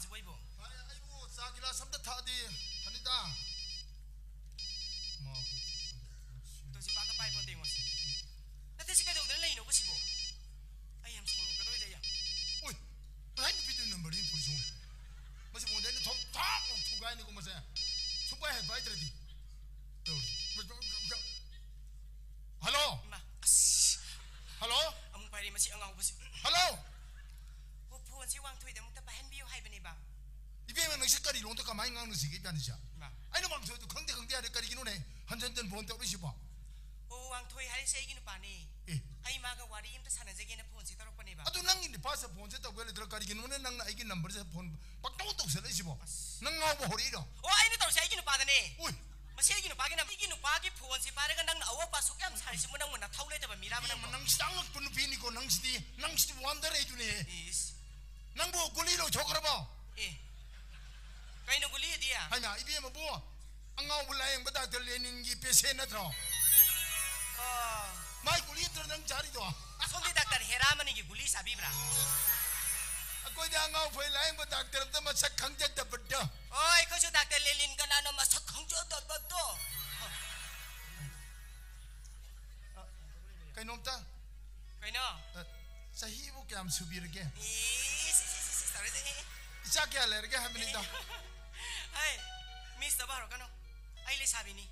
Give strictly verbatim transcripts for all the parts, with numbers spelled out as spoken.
ꯁꯤꯕꯨ ꯑꯩꯕꯨ? ꯑꯩ, ꯑꯩꯕꯨ ꯆꯥ ꯒꯤꯂꯥꯁ ꯑꯝꯇ ꯊꯛꯑꯗꯤ ꯐꯅꯤꯗ꯫ ꯇꯨ ꯁꯤ ꯄꯥꯛꯀ ꯄꯥꯏꯕ ꯅꯠꯇꯦ ꯌꯦꯡꯉꯣ ꯁꯤ꯫ ꯅꯠꯇꯦ, ꯁꯤ ꯀꯩꯗꯧꯗꯅ ꯂꯩꯅꯣꯕ ꯁꯤꯕꯨ? ꯑꯩ ꯌꯥꯝ ꯁꯥꯎꯅꯤꯡꯉꯛꯀꯗꯧꯔꯤꯗ ꯌꯥꯝ꯫ ꯑꯣꯏ, ꯉꯁꯥꯏ ꯅꯨꯄꯤꯗꯨꯒꯤ ꯅꯝꯕꯔꯗꯤ ꯐꯣꯟ ꯁꯨꯡ-, ꯃꯁꯤ ꯐꯣꯟꯁꯦ ꯑꯩꯅ ꯊꯧ ꯊꯥꯛ ꯂꯥꯎ ꯊꯨꯒꯥꯏꯅꯤꯀꯣ ꯃꯁꯦ꯫ ꯁꯨꯡꯄꯥꯏ ꯍꯦꯛ ꯄꯥꯏꯗ꯭ꯔꯗꯤ꯫ ꯇꯧꯔꯤ꯫ ꯍꯜꯂꯣ? ꯏꯃꯥ, ꯑꯁ꯫ ꯍꯜꯂꯣ? ꯑꯃꯨꯛ ꯄꯥꯏꯔꯦ ꯃꯁꯤ ꯑꯉꯥꯎꯕꯁꯤ꯫ ꯍꯜꯂꯣ? ꯑꯣ, ꯐꯣꯟꯁꯤ ꯋꯥꯡꯊꯣꯏꯗ ꯑꯃꯨꯛꯇ ꯄꯥꯏꯍꯟꯕꯤꯌꯨ ꯍꯥꯏꯕꯅꯦꯕ꯫ ꯏꯕꯦꯝꯃ, ꯅꯪꯁꯦ ꯀꯔꯤ ꯂꯣꯟꯗ ꯀꯃꯥꯏꯅ ꯉꯥꯡꯅꯁꯤꯒꯦ ꯏꯕꯥꯅꯤꯁꯦ? ꯏꯃꯥ꯫ ꯑꯩꯅ ꯋꯥꯡꯊꯣꯏꯗꯣ ꯈꯪꯗꯦ ꯈꯪꯗꯦ ꯍꯥꯏꯔꯦ, ꯀꯔꯤꯒꯤꯅꯣꯅꯦ ꯍꯟꯖꯟ ꯍꯟꯖꯟ ꯐꯣꯟ ꯇꯧꯔꯛꯏꯁꯤꯕꯣ? ꯑꯣ, ꯋꯥꯡꯊꯣꯏ ꯍꯥꯏꯔꯤꯁꯦ ꯑꯩꯒꯤ ꯅꯨꯄꯥꯅꯦ꯫ ꯑꯦ꯫ ꯑꯩ ꯃꯥꯒ ꯋꯥꯔꯤ ꯑꯝꯇ ꯁꯥꯟꯅꯖꯒꯦꯅ ꯐꯣꯟꯁꯦ ꯇꯧꯔꯛꯄꯅꯦꯕ꯫ ꯑꯗꯨ ꯅꯪꯒꯤ ꯅꯨꯄꯥꯁꯦ ꯐꯣꯟꯁꯦ ꯇꯧꯒꯦ ꯂꯩꯇ꯭ꯔꯥ? ꯀꯔꯤꯒꯤꯅꯣꯅꯦ ꯅꯪꯅ ꯑꯩꯒꯤ ꯅꯝꯕꯔꯁꯦ ꯐꯣꯟ ꯄꯪꯇꯧ ꯇꯧꯁꯜꯂꯛꯏꯁꯤꯕꯣ? ꯑꯁ꯫ ꯅꯪ ꯉꯥꯎꯕ ꯍꯧꯔꯛꯏꯔꯣ? ꯑꯣ, ꯑꯩꯅ ꯇꯧꯔꯤꯁꯦ ꯑꯩꯒꯤ ꯅꯨꯄꯥꯗꯅꯦ꯫ ꯎꯏ꯫ ꯃꯁꯤ ꯑꯩꯒꯤ ꯅꯨꯄꯥꯒꯤ ꯅꯝ-, ꯑꯩꯒꯤ ꯅꯨꯄꯥꯒꯤ ꯐꯣꯟꯁꯦ ꯄꯥꯏꯔꯒ ꯅꯪꯅ ꯑꯋꯣꯠ ꯑꯄꯥ ꯑꯁꯨꯛ ꯌꯥꯝ ꯁꯥꯔꯤꯁꯤꯕꯨ ꯅꯪꯕꯨ ꯅꯊꯧ ꯂꯩꯇꯕ ꯃꯤꯔꯥꯕ ꯏꯕꯦꯝꯃ, ꯅꯪꯕꯨ? ꯅꯪ ꯁꯤꯗꯤ ꯑꯉꯛꯄ ꯅꯨꯄꯤꯅꯤꯀꯣ, ꯅꯪꯁꯤꯗꯤ, ꯅꯪꯁꯤꯗꯤ ꯋꯥꯟꯗꯔꯦꯗꯨꯅꯦ꯫ ꯏꯁ꯫ ꯅꯪꯕꯨ ꯒꯨꯂꯤ ꯂꯣꯏꯊꯣꯛꯈ꯭ꯔꯕꯣ? ꯑꯦ, ꯀꯩꯅꯣ ꯒꯨꯂꯤꯗꯤ? ꯍꯥꯏꯃ, ꯏꯕꯦꯝꯃꯕꯨ, ꯑꯉꯥꯎꯕ ꯂꯥꯌꯦꯡꯕ ꯗꯥꯛꯇꯔ ꯂꯦꯅꯤꯟꯒꯤ ꯄꯦꯁꯦꯟ ꯅꯠꯇ꯭ꯔꯣ? ꯑꯣ꯫ ꯃꯥꯏ ꯒꯨꯂꯤ ꯅꯠꯇ꯭ꯔꯣ ꯅꯪ ꯆꯥꯔꯤꯗꯣ? ꯁꯣꯝꯗꯤ ꯗꯥꯛꯇꯔ ꯍꯦꯔꯥꯃꯅꯤꯒꯤ ꯒꯨꯂꯤ ꯆꯥꯕꯤꯕ꯭ꯔꯥ? ꯑꯩꯈꯣꯏꯗꯤ ꯑꯉꯥꯎ ꯐꯩ ꯂꯥꯌꯦꯡꯕ ꯗꯥꯛꯇꯔ ꯑꯝꯇ ꯃꯁꯛ ꯈꯪꯖꯗꯕꯗꯣ꯫ ꯑꯣ, ꯑꯩꯈꯣꯏꯁꯨ ꯗꯥꯛꯇꯔ ꯂꯦꯅꯤꯟ ꯀꯅꯥꯅꯣ ꯃꯁꯛ ꯈꯪꯖꯗꯕꯗꯣ꯫ ꯀꯩꯅꯣꯝꯇ꯫ ꯀꯩꯅꯣ? ꯑ, ꯆꯍꯤꯕꯨ ꯀꯌꯥꯝ ꯁꯨꯕꯤꯔꯒꯦ? ꯏꯁ, ꯏꯁ, ꯏꯁ, ꯏꯁ, ꯇꯧꯔꯦ, ꯇꯧꯔꯦ꯫ ꯏꯆꯥ ꯀꯌꯥ ꯂꯩꯔꯒꯦ ꯍꯥꯏꯕꯅꯤꯗ꯫ ꯍꯩ, ꯃꯤꯁꯇꯕꯨ ꯍꯧꯔꯛꯀꯅꯨ꯫ ꯑꯩ ꯂꯩꯁꯥꯕꯤꯅꯤ꯫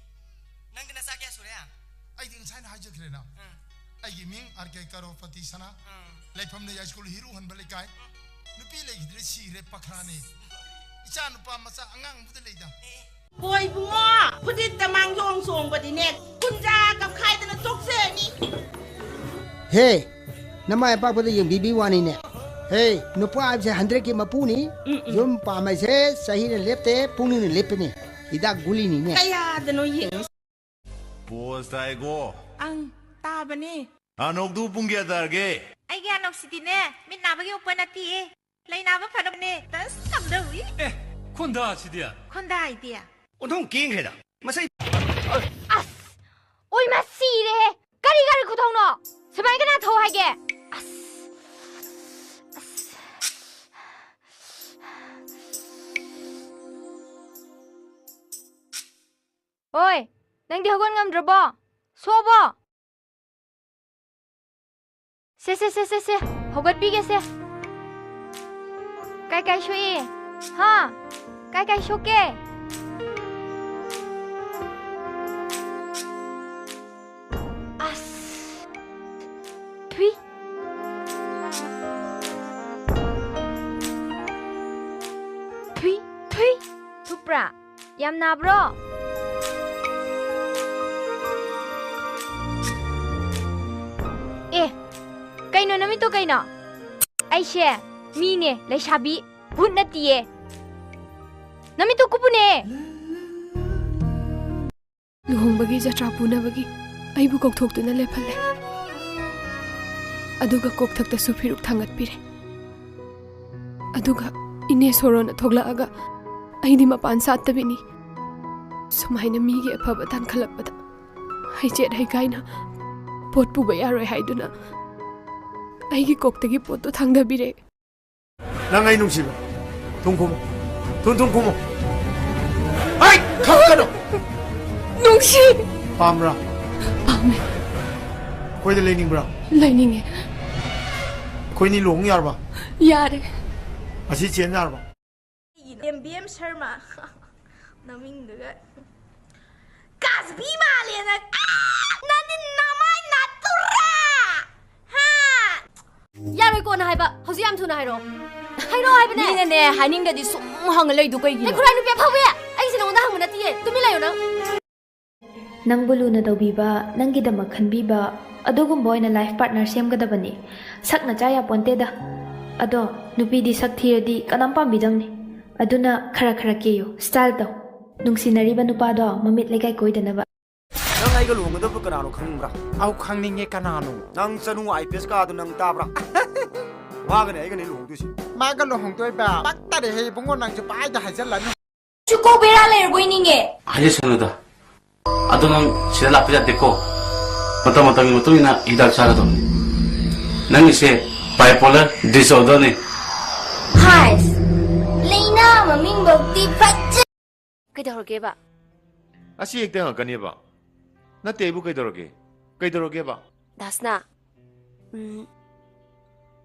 ꯅꯪꯗꯤ ꯅꯆꯥ ꯀꯌꯥ ꯁꯨꯔꯦ? ꯑꯩꯗꯤ ꯉꯁꯥꯏꯅ ꯍꯥꯏꯖꯈ꯭ꯔꯦꯅ꯫ ꯎꯝ꯫ ꯑꯩꯒꯤ ꯃꯤꯡ ꯑꯥꯔ ꯀꯦ ꯀꯔꯣꯔꯄꯇꯤ ꯁꯅꯥ꯫ ꯎꯝ꯫ ꯂꯩꯐꯝꯅ ꯌꯥꯏꯁ꯭ꯀꯨꯜ ꯍꯤꯔꯨ ꯍꯟꯕ ꯂꯩꯀꯥꯏ꯫ ꯎꯝ꯫ ꯅꯨꯄꯤ ꯂꯩꯈꯤꯗ꯭ꯔꯦ, ꯁꯤꯈ꯭ꯔꯦ, ꯄꯈ꯭ꯔꯥꯅꯤ꯫ ꯏꯆꯥ ꯅꯨꯄꯥ ꯃꯆꯥ ꯑꯉꯥꯡꯕꯗ ꯂꯩꯗ꯫ ꯑꯦ꯫ ꯍꯣꯏ ꯏꯕꯨꯡꯉꯣ, ꯐꯨꯗꯤꯠꯇ ꯃꯥꯡꯖꯣꯡ ꯆꯣꯡꯕꯗꯤꯅꯦ, ꯀꯨꯟꯖꯥ ꯀꯞꯈꯥꯏꯗꯅ ꯇꯣꯛꯆꯔꯅꯤ꯫ ꯍꯦ, ꯅꯃꯥꯏ ꯑꯄꯥꯛꯄꯗ ꯌꯦꯡꯕꯤꯕꯤ ꯋꯥꯅꯤꯅꯦ꯫ ꯍꯦ, ꯅꯨꯄꯥ ꯍꯥꯏꯕꯁꯦ ꯍꯟꯗ꯭ꯔꯦꯠꯀꯤ ꯃꯄꯨꯅꯤ꯫ ꯎꯝ, ꯎꯝ꯫ ꯌꯨꯝ ꯄꯥꯝꯕꯁꯦ ꯆꯍꯤꯅ ꯂꯦꯞꯇꯦ, ꯄꯨꯛꯅꯤꯡꯅ ꯂꯦꯞꯄꯅꯤ꯫ ꯍꯤꯗꯥꯛ ꯒꯨꯂꯤꯅꯤꯅꯦ꯫ ꯀꯌꯥꯗꯅꯣ ꯌꯦꯡꯉꯨ꯫ ꯄꯣꯁ ꯇꯥꯏꯀꯣ꯫ ꯑꯪ, ꯇꯥꯕꯅꯦ꯫ ꯑꯅꯣꯛꯇꯨ ꯄꯨꯡ ꯀꯌꯥ ꯇꯥꯔꯒꯦ? ꯑꯩꯒꯤ ꯑꯅꯣꯛꯁꯤꯗꯤꯅꯦ, ꯃꯤꯠ ꯅꯥꯕꯒꯤ ꯎꯞꯄ ꯅꯠꯇꯤꯌꯦ꯫ ꯂꯩ ꯅꯥꯕ ꯐꯅꯕꯅꯦ꯫ ꯑꯁ, ꯀꯝꯗꯧꯏ? ꯑꯦ, ꯈꯣꯟꯗꯥꯁꯤꯗꯤ꯫ ꯈꯣꯟꯗꯥ ꯍꯥꯏꯗꯤ? ꯑꯣꯟꯊꯣꯡ ꯀꯦꯟꯈ꯭ꯔꯦꯗ꯫ ꯃꯁꯩ꯫ ꯑꯁ! ꯑꯣꯏ, ꯃꯥ ꯁꯤꯔꯦꯍꯦ! ꯀꯔꯤ ꯒꯥꯔꯤ ꯈꯨꯊꯧꯅꯣ? ꯁꯨꯃꯥꯏ ꯀꯅꯥ ꯊꯧ ꯍꯥꯏꯒꯦ? ꯑꯁ! ꯑꯁ! ꯑꯣꯏ, ꯅꯪꯗꯤ ꯍꯧꯒꯠ ꯉꯝꯗ꯭ꯔꯕꯣ? ꯁꯣꯕꯣ? ꯁꯦ, ꯁꯦ, ꯁꯦ, ꯁꯦ, ꯁꯦ, ꯍꯧꯒꯠꯄꯤꯒꯦꯁꯦ꯫ ꯀꯥꯏ ꯀꯥꯏ ꯁꯣꯛꯏ? ꯍꯥ? ꯀꯥꯏ ꯀꯥꯏ ꯁꯣꯛꯀꯦ? ꯑꯁ! ꯊꯨꯏ꯫ ꯊꯨꯏ, ꯊꯨꯏ꯫ ꯊꯨꯞꯄ꯭ꯔꯥ? ꯌꯥꯝ ꯅꯥꯕ꯭ꯔꯣ? ꯑꯦ, ꯀꯩꯅꯣ ꯅꯃꯤꯠꯇꯣ ꯀꯩꯅꯣ? ꯑꯩꯁꯦ ꯃꯤꯅꯦ, ꯂꯩꯁꯥꯕꯤ, ꯚꯨꯠ ꯅꯠꯇꯤꯌꯦ꯫ ꯅꯃꯤꯠꯇꯣ ꯀꯨꯞꯄꯨꯅꯦ꯫ ꯂꯨꯍꯣꯡꯕꯒꯤ ꯖꯇ꯭ꯔꯥ ꯄꯨꯅꯕꯒꯤ ꯑꯩꯕꯨ ꯀꯧꯊꯣꯛꯇꯨꯅ ꯂꯦꯞꯍꯜꯂꯦ꯫ ꯑꯗꯨꯒ ꯀꯣꯛꯊꯛꯇꯁꯨ ꯐꯤꯔꯨꯛ ꯊꯥꯡꯒꯠꯄꯤꯔꯦ꯫ ꯑꯗꯨꯒ ꯏꯅꯦ ꯁꯣꯔꯣꯅ ꯊꯣꯛꯂꯛꯑꯒ ꯑꯩꯗꯤ ꯃꯄꯥꯟ ꯁꯥꯠꯇꯕꯤꯅꯤ꯫ ꯁꯨꯃꯥꯏꯅ ꯃꯤꯒꯤ ꯑꯐꯕ ꯇꯥꯟꯈꯠꯂꯛꯄꯗ ꯍꯩꯆꯦꯠ ꯍꯩꯀꯥꯏꯅ ꯄꯣꯠ ꯄꯨꯕ ꯌꯥꯔꯣꯏ ꯍꯥꯏꯗꯨꯅ ꯑꯩꯒꯤ ꯀꯣꯛꯇꯒꯤ ꯄꯣꯠꯇꯣ ꯊꯥꯡꯗꯕꯤꯔꯦ꯫ ꯅꯪ ꯑꯩ ꯅꯨꯡꯁꯤꯕ꯭ꯔꯥ? ꯊꯨꯝ ꯈꯨꯝꯃꯨ꯫ ꯊꯨꯝ, ꯊꯨꯝ ꯈꯨꯝꯃꯨ꯫ ꯍꯩ! ꯈꯞꯀꯅꯨ! ꯅꯨꯡꯁꯤ! ꯄꯥꯝꯕ꯭ꯔꯥ? ꯄꯥꯝꯃꯦ꯫ ꯑꯩꯈꯣꯏꯗ ꯂꯩꯅꯤꯡꯕ꯭ꯔꯥ? ꯂꯩꯅꯤꯡꯉꯦ꯫ ꯑꯩꯈꯣꯏꯅꯤ ꯂꯨꯍꯣꯡ ꯌꯥꯔꯕ? ꯌꯥꯔꯦ꯫ ꯑꯁꯤ ꯆꯦꯟ ꯌꯥꯔꯕ? ꯑꯦꯝ ꯕꯤ ꯑꯦꯝ ꯁꯔꯃ꯫ ꯅꯃꯤꯡꯗꯨꯒ꯫ ꯀꯥꯖꯕꯤ ꯃꯥꯜꯂꯦ ꯅꯪ꯫ ꯑꯥ! ꯅꯪꯗꯤ ꯅꯃꯥꯏ ꯅꯥꯇꯨꯔꯥ! ꯍꯥ! ꯌꯥꯔꯣꯏ, ꯀꯣꯟꯅ ꯍꯥꯏꯕ꯫ ꯍꯧꯖꯤꯛ ꯌꯥꯝ ꯊꯨꯅ ꯍꯥꯏꯔꯛꯑꯣ꯫ ꯍꯥꯏꯔꯛꯑꯣ ꯍꯥꯏꯕꯅꯦ꯫ ꯃꯤꯅꯅꯦ, ꯍꯥꯏꯅꯤꯡꯗ꯭ꯔꯗꯤ ꯁꯨꯝ ꯍꯪꯉ ꯂꯩꯗꯨ ꯀꯩꯒꯤꯅꯣ? ꯑꯩ ꯈꯨꯔꯥꯏ ꯅꯨꯄꯤ ꯑꯐꯥꯎꯕꯤ! ꯑꯩꯁꯦ ꯅꯉꯣꯟꯗ ꯍꯪꯕ ꯅꯠꯇꯤꯌꯦ꯫ ꯇꯨꯃꯤꯟ ꯂꯩꯌꯣ ꯅꯪ꯫ ꯅꯪꯕꯨ ꯂꯨꯅ ꯇꯧꯕꯤꯕ, ꯅꯪꯒꯤꯗꯃꯛ ꯈꯟꯕꯤꯕ, ꯑꯗꯨꯒꯨꯝꯕ ꯑꯣꯏꯅ life partner ꯁꯦꯝꯒꯗꯕꯅꯤ꯫ ꯁꯛꯅ ꯆꯥ ꯌꯥꯄꯣꯟꯇꯦꯗ꯫ ꯑꯗꯣ ꯅꯨꯄꯤꯗꯤ ꯁꯛ ꯊꯤꯔꯗꯤ ꯀꯅꯥꯝ ꯄꯥꯝꯕꯤꯗꯕꯅꯤ꯫ ꯑꯗꯨꯅ ꯈꯔ ꯈꯔ ꯀꯦꯌꯨ, style ꯇꯧ꯫ ꯅꯨꯡꯁꯤꯅꯔꯤꯕ ꯅꯨꯄꯥꯗꯣ ꯃꯃꯤꯠ ꯂꯩꯀꯥꯏ ꯀꯣꯏꯗꯅꯕ꯫ ꯅꯪ ꯑꯩꯒ ꯂꯨꯍꯣꯡꯒꯗꯕꯗꯣ ꯀꯅꯥꯅꯣ ꯈꯪꯅꯤꯡꯕ꯭ꯔꯥ? ꯑꯧ, ꯈꯪꯅꯤꯡꯉꯦ, ꯀꯅꯥꯅꯣ? ꯅꯪ ꯆꯅꯨ ꯑꯥꯏ ꯄꯤ ꯑꯦꯁ ꯀꯥꯗꯣ ꯅꯪ ꯇꯥꯕ꯭ꯔꯥ? ꯃꯥꯒꯅꯦ ꯑꯩꯒꯅꯦ ꯂꯨꯍꯣꯡꯗꯣꯏꯁꯦ꯫ ꯃꯥꯒ ꯂꯨꯍꯣꯡꯗꯣꯏꯕ? ꯄꯛꯇꯔꯦꯍꯦ ꯏꯕꯨꯡꯉꯣ, ꯅꯪꯁꯨ ꯄꯥꯏꯗ ꯍꯥꯏꯖꯜꯂꯅꯨ꯫ ꯁꯨꯀꯣ ꯕꯦꯔꯥ ꯂꯩꯔꯕꯣꯏ ꯅꯤꯡꯉꯦ꯫ ꯍꯥꯏꯖꯁꯅꯨꯗ꯫ ꯑꯗꯣ ꯅꯪ ꯁꯤꯗ ꯂꯥꯛꯄ ꯌꯥꯗꯦꯀꯣ꯫ ꯃꯇꯝ ꯃꯇꯝꯒꯤ ꯃꯇꯨꯡ ꯏꯟꯅ ꯍꯤꯗꯥꯛ ꯆꯥꯒꯗꯕꯅꯤ꯫ ꯅꯪꯒꯤꯁꯦ bipolar disorderꯅꯤ꯫ ꯍꯥꯏꯁ, ꯂꯩꯅꯥ ꯃꯃꯤꯡꯐꯧꯗꯤ ꯐꯖ- ꯀꯩꯗꯧꯔꯒꯦꯕ? ꯑꯁꯤ ꯍꯦꯛꯇ ꯍꯪꯉꯛꯀꯅꯦꯕ? ꯅꯠꯇꯦ, ꯑꯩꯕꯨ ꯀꯩꯗꯧꯔꯒꯦ? ꯀꯩꯗꯧꯔꯒꯦꯕ? ꯗꯥꯁꯅꯥ, ꯎꯝ,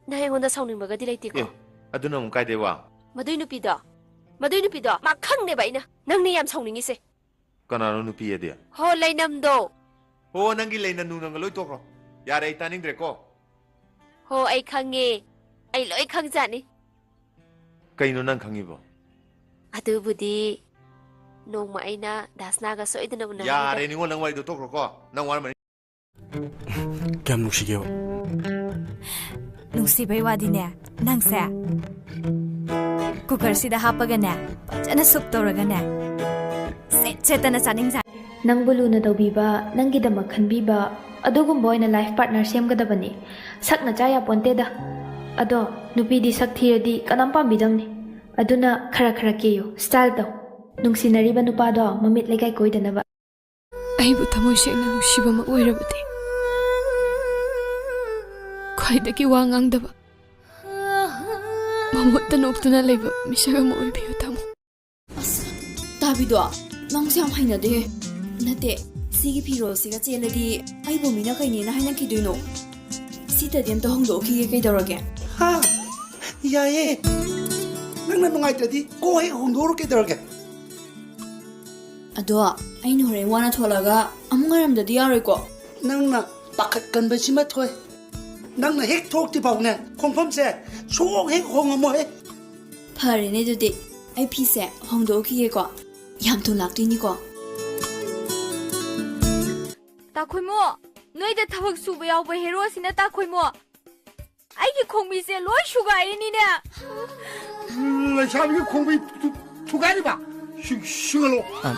ꯅꯪ ꯑꯩꯉꯣꯟꯗ ꯁꯥꯎꯅꯤꯡꯕꯒꯗꯤ ꯂꯩꯇꯦꯀꯣ? ꯑꯦ, ꯑꯗꯨꯅ ꯑꯃꯨꯛ ꯀꯥꯏꯗꯩ ꯋꯥ? ꯃꯗꯨꯏ ꯅꯨꯄꯤꯗꯣ, ꯃꯗꯨꯏ ꯅꯨꯄꯤꯗꯣ ꯃꯥ ꯈꯪꯅꯦꯕ ꯑꯩꯅ ꯅꯪꯅꯦ ꯌꯥꯝ ꯁꯥꯎꯅꯤꯡꯉꯤꯁꯦ꯫ ꯀꯅꯥꯅꯣ ꯅꯨꯄꯤ ꯑꯗꯤ? ꯍꯣ, ꯂꯩꯅꯝꯗꯣ꯫ ꯍꯣ, ꯅꯪꯒꯤ ꯂꯩꯅꯝ ꯅꯨꯡꯅꯝꯒ ꯂꯣꯏ ꯇꯣꯛꯈ꯭ꯔꯣ꯫ ꯌꯥꯔꯦ, ꯑꯩ ꯇꯥꯅꯤꯡꯗ꯭ꯔꯦꯀꯣ꯫ ꯍꯣ, ꯑꯩ ꯈꯪꯉꯦ꯫ ꯑꯩ ꯂꯣꯏ ꯈꯪꯖꯥꯠꯅꯤ꯫ ꯀꯩꯅꯣ ꯅꯪ ꯈꯪꯉꯤꯕꯣ? ꯑꯗꯨꯕꯨꯗꯤ ꯅꯣꯡꯃ ꯑꯩꯅ ꯗꯥꯁꯅꯥꯒ ꯁꯣꯏꯗꯅ ꯎꯅꯍꯧꯔꯤꯕ꯫ ꯌꯥꯔꯦ, ꯅꯤꯉꯣꯜ, ꯅꯪ ꯋꯥꯔꯤꯗꯣ ꯇꯣꯛꯈ꯭ꯔꯣꯀꯣ꯫ ꯅꯪ ꯋꯥꯔꯝꯃꯅꯤ꯫ ꯀꯌꯥꯝ ꯅꯨꯡꯁꯤꯒꯦꯕ? ꯅꯨꯡꯁꯤꯕꯩ ꯋꯥꯗꯤꯅꯦ, ꯅꯪꯁꯦ ꯀꯨꯀꯔꯁꯤꯗ ꯍꯥꯞꯄꯒꯅꯦ, ꯐꯖꯅ ꯁꯨꯞ ꯇꯧꯔꯒꯅꯦ, ꯁꯦꯠ ꯁꯦꯠꯇꯅ ꯆꯥꯅꯤꯡꯖꯥꯠꯅꯤ꯫ ꯅꯪꯕꯨ ꯂꯨꯅ ꯇꯧꯕꯤꯕ, ꯅꯪꯒꯤꯗꯃꯛ ꯈꯟꯕꯤꯕ, ꯑꯗꯨꯒꯨꯝꯕ ꯑꯣꯏꯅ ꯂꯥꯏꯐ ꯄꯥꯔꯠꯅꯔ ꯁꯦꯝꯒꯗꯕꯅꯤ꯫ ꯁꯛꯅ ꯆꯥ ꯌꯥꯄꯣꯟꯇꯦꯗ꯫ ꯑꯗꯣ ꯅꯨꯄꯤꯗꯤ ꯁꯛ ꯊꯤꯔꯗꯤ ꯀꯅꯥꯝ ꯄꯥꯝꯕꯤꯗꯕꯅꯤ꯫ ꯑꯗꯨꯅ ꯈꯔ ꯈꯔ ꯀꯦꯌꯨ, ꯁ꯭ꯇꯥꯏꯜ ꯇꯧ꯫ ꯅꯨꯡꯁꯤꯅꯔꯤꯕ ꯅꯨꯄꯥꯗꯣ ꯃꯃꯤꯠ ꯂꯩꯀꯥꯏ ꯀꯣꯏꯗꯅꯕ꯫ ꯑꯩꯕꯨ ꯊꯃꯣꯏ ꯁꯦꯡꯅ ꯅꯨꯡꯁꯤꯕ ꯑꯃ ꯑꯣꯏꯔꯕꯗꯤ, ꯈ꯭ꯋꯥꯏꯗꯒꯤ ꯋꯥ ꯉꯥꯡꯗꯕ, ꯃꯃꯨꯠꯇ ꯅꯣꯛꯇꯨꯅ ꯂꯩꯕ ꯃꯤꯁꯛ ꯑꯃ ꯑꯣꯏꯕꯤꯌꯨ, ꯇꯥꯃꯣ꯫ ꯑꯁ, ꯇꯥꯕꯤꯗꯣ, ꯅꯪꯁꯦ ꯌꯥꯝ ꯍꯩꯅꯗꯦ꯫ ꯅꯠꯇꯦ, ꯁꯤꯒꯤ ꯐꯤꯔꯣꯜꯁꯤꯒ ꯆꯦꯜꯂꯗꯤ ꯑꯩꯕꯨ ꯃꯤꯅ ꯀꯩꯅꯦꯅ ꯍꯥꯏꯅꯈꯤꯗꯣꯏꯅꯣ? ꯁꯤꯇꯗꯤ ꯑꯝꯇ ꯍꯣꯡꯗꯣꯛꯈꯤꯒꯦ, ꯀꯩꯗꯧꯔꯒꯦ? ꯍꯥ? ꯌꯥꯏꯌꯦ꯫ ꯅꯪꯅ ꯅꯨꯡꯉꯥꯏꯇ꯭ꯔꯗꯤ ꯀꯣꯛ ꯍꯦꯛ ꯍꯣꯡꯗꯣꯛꯎꯔꯣ, ꯀꯩꯗꯧꯔꯒꯦ? ꯑꯗꯣ ꯑꯩꯅ ꯍꯣꯔꯦꯟ ꯋꯥꯅ ꯊꯣꯛꯂꯒ ꯑꯃꯨꯛ ꯉꯥꯏꯔꯝꯗꯗꯤ ꯌꯥꯔꯣꯏꯀꯣ? ꯅꯪꯅ ꯄꯥꯈꯠꯀꯟꯕꯁꯤꯃ ꯊꯣꯏ꯫ ꯅꯪꯅ ꯍꯦꯛ ꯊꯣꯛꯇ꯭ꯔꯤ ꯐꯥꯎꯅꯦ, ꯈꯣꯡꯐꯝꯁꯦ ꯁꯨꯛꯍꯣꯡ ꯍꯦꯛ ꯍꯣꯡꯉꯝꯃꯣꯏ꯫ ꯐꯔꯦꯅꯦ, ꯑꯗꯨꯗꯤ ꯑꯩ ꯐꯤꯁꯦ ꯍꯣꯡꯗꯣꯛꯈꯤꯒꯦꯀꯣ꯫ ꯌꯥꯝ ꯊꯨꯅ ꯂꯥꯛꯇꯣꯏꯅꯤꯀꯣ꯫ ꯇꯥꯈꯣꯏꯃꯣ, ꯅꯣꯏꯗ ꯊꯕꯛ ꯁꯨꯕ ꯌꯥꯎꯕ ꯍꯦꯔꯣꯁꯤꯅ, ꯇꯥꯈꯣꯏꯃꯣ, ꯑꯩꯒꯤ ꯈꯣꯡꯕꯤꯁꯦ ꯂꯣꯏ ꯁꯨꯒꯥꯏꯔꯤꯅꯤꯅꯦ꯫ ꯂꯩꯁꯥꯕꯤꯒꯤ ꯈꯣꯡꯕꯤ ꯊꯨ-, ꯊꯨꯒꯥꯏꯔꯤꯕ? ꯁꯤ-, ꯁꯤꯡꯍꯜꯂꯣ꯫ ꯑ꯫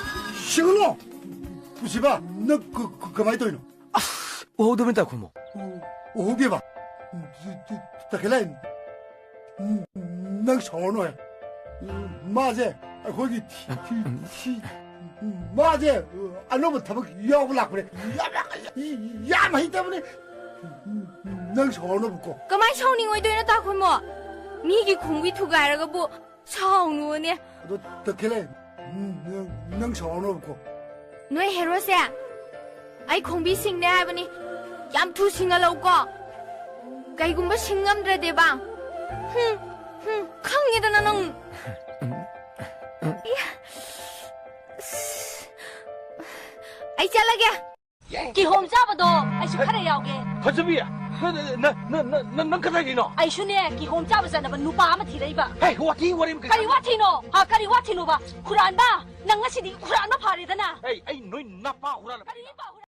ꯁꯤꯡꯍꯜꯂꯣ꯫ ꯄꯨꯟꯁꯤꯕ, ꯅꯪ ꯀ-, ꯀ-, ꯀꯃꯥꯏꯅ ꯇꯧꯔꯤꯅꯣ? ꯑꯁ, ꯎꯍꯧꯗꯕꯅꯤ, ꯇꯥꯈꯨꯃꯣ꯫ ꯎ-, ꯎꯍꯧꯗꯦꯕ? ꯇꯈꯦꯜꯂꯩ, ꯅꯪ ꯁꯥꯎꯔꯅꯨꯍꯦ꯫ ꯃꯥꯁꯦ ꯑꯩꯈꯣꯏꯒꯤ ꯊꯤ-, ꯊꯤ-, ꯊꯤ-, ꯃꯥꯁꯦ ꯑꯅꯧꯕ ꯊꯕꯛ ꯌꯥꯎꯕ ꯂꯥꯛꯄꯅꯦ꯫ ꯌꯥꯝ, ꯌꯥꯝ ꯍꯩꯇꯕꯅꯦ꯫ ꯅꯪ ꯁꯥꯎꯔꯅꯨꯕꯀꯣ꯫ ꯀꯃꯥꯏ ꯁꯥꯎꯅꯤꯡꯉꯣꯏꯗꯣꯏꯅꯣ, ꯇꯥꯈꯨꯃꯣ? ꯃꯤꯒꯤ ꯈꯣꯡꯕꯤ ꯊꯨꯒꯥꯏꯔꯒꯕꯨ ꯁꯥꯎꯅꯨꯅꯦ꯫ ꯑꯗꯣ ꯇꯈꯦꯜꯂꯩ, ꯅꯪ, ꯅꯪ ꯁꯥꯎꯔꯅꯨꯕꯀꯣ꯫ ꯅꯣꯏ ꯍꯦꯔꯣꯁꯦ ꯑꯩ ꯈꯣꯡꯕꯤ ꯁꯤꯡꯅꯦ ꯍꯥꯏꯕꯅꯤ꯫ ꯌꯥꯝ ꯊꯨ ꯁꯤꯡꯍꯜꯂꯧꯀꯣ꯫ ꯀꯩꯒꯨꯝꯕ ꯁꯤꯡ ꯉꯝꯗ꯭ꯔꯗꯤꯕ, ꯍꯨꯝ, ꯍꯨꯝ, ꯈꯪꯉꯦꯗꯅ ꯅꯪ꯫ ꯏꯌꯥ꯫ ꯑꯁ꯫ ꯑꯩ ꯆꯠꯂꯒꯦ꯫ ꯀꯤꯍꯣꯝ ꯆꯥꯕꯗꯣ ꯑꯩꯁꯨ ꯈꯔ ꯌꯥꯎꯒꯦ꯫ ꯐꯖꯕꯤ, ꯅ, ꯅ, ꯅ, ꯅ, ꯅ, ꯅꯪ ꯀꯗꯥꯏꯗꯩꯅꯣ? ꯑꯩꯁꯨꯅꯦ, ꯀꯤꯍꯣꯝ ꯆꯥꯕ ꯆꯠꯅꯕ ꯅꯨꯄꯥ ꯑꯃ ꯊꯤꯔꯛꯏꯕ꯫ ꯍꯦ, ꯋꯥꯊꯤ ꯋꯥꯔꯦꯝ ꯀꯩꯀꯥ꯫ ꯀꯔꯤ ꯋꯥꯊꯤꯅꯣ? ꯍꯥ, ꯀꯔꯤ ꯋꯥꯊꯤꯅꯣꯕ? ꯈꯨꯔꯥꯟꯕ! ꯅꯪ ꯉꯁꯤꯗꯤ ꯈꯨꯔꯥꯟꯕ ꯐꯥꯔꯦꯗꯅ꯫ ꯑꯩ, ꯑꯩ ꯅꯣꯏ ꯅꯄꯥ ꯍꯨꯔꯥꯜꯂꯛꯄ꯫ ꯀꯔꯤ ꯅꯄꯥ ꯍꯨꯔꯥꯟ-